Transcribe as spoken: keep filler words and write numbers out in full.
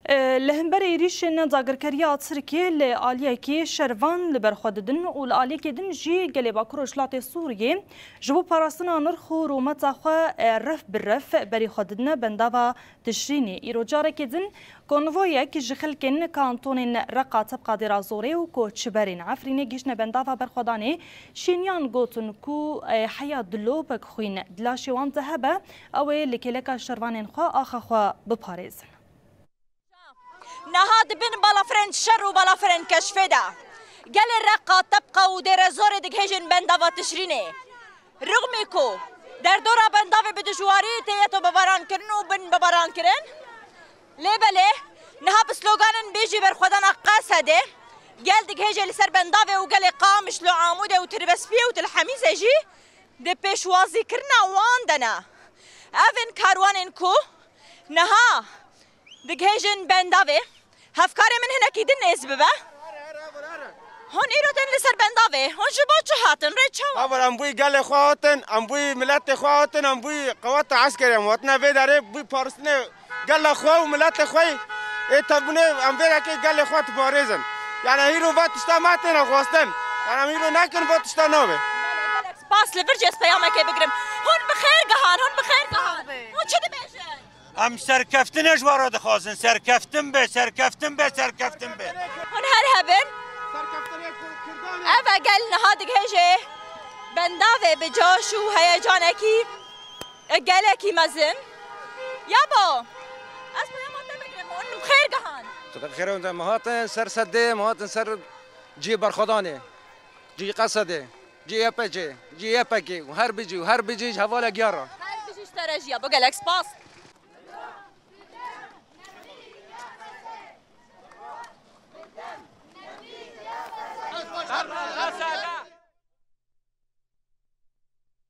E, li hemberî êrîşên dagirkeriya Tirkiyê li aliyekî şervan li ber xwe didin û li aliyekê din jî gelê Bakur Rojhilatê Sûriyê ji bo parastina nirx û rûmeta xwe, e, ref bi ref berî xwe didine bendava Tişrînê. Îro carekê din konvoyek ji xelkên kantonên Reqa, Tebqa, Dêra Zorê û koçberên Efrînê gihiştine bendava berxwedanê. Şêniyan gotin ku, e, heya dilopek xwîn di laşê wan de hebe, ew ê li kêleka şervanên xwe axa xwe biparêzin. Niha di bin balafirên şer û balafirên keşfê de gelê Reqa, Tebqa û Dêrezorê digihêjin bendava Tişrînê. Rixmî ku derdora bendavê bi dijwarî tê yeto bebarankirin û bin bebarankirin. Lê belê niha bi sloganên bêjî berxwedana Qesedê gel digihêje li ser bendavê û gelê Qamişlo, Amûdê û Tirbespiyê û Til Hemîzê jî di pêşwazîkirina wan de ne. Ev in karwanên ku niha digihêjin bendavê. Hevkarê min hinekî din nêz bibe. Hûn îro tên li ser bendavê. Hûn ji bo çi hatin? Rê çawa? Haver, em bûyî gelê xwe hatin, em bûyî miletê xwe hatin, em bûyî qeweta eskerê em hatine vê derê, bûyî paristinê gela xwe û miletê xwe. Ê tevbûnê em vê yekê gelê xwe diparêzin. Yani hîro va tişta me têne xwestin. Yani em hîro nekin va tişta nabe. Belê, gelek spas, li vir jî ez peyamekê bigirim. Hûn bi xêr gihan, hûn bi xêr gihan. Hûn çi dibêjin? Em serkeftinê ji we re dixwazin, serkeftin be, serkeftin be, serkeftin be. Hûn her hebin. Ev e gel niha digihêje bendavê bi coş û heyecanekî gelekî mezin. Yabo, ez peyama te bigirim, hûn bi xêr gihan. Tu bi xêr, hûn de me hatin ser sedê, me hatin ser cihê berxwedanê, cihê Qesedê, cihê Y P G, cihê Y P G û her bijî û her bijî ji hevalek ya re. Her bijî ji te re jî ya, bo gelek spas.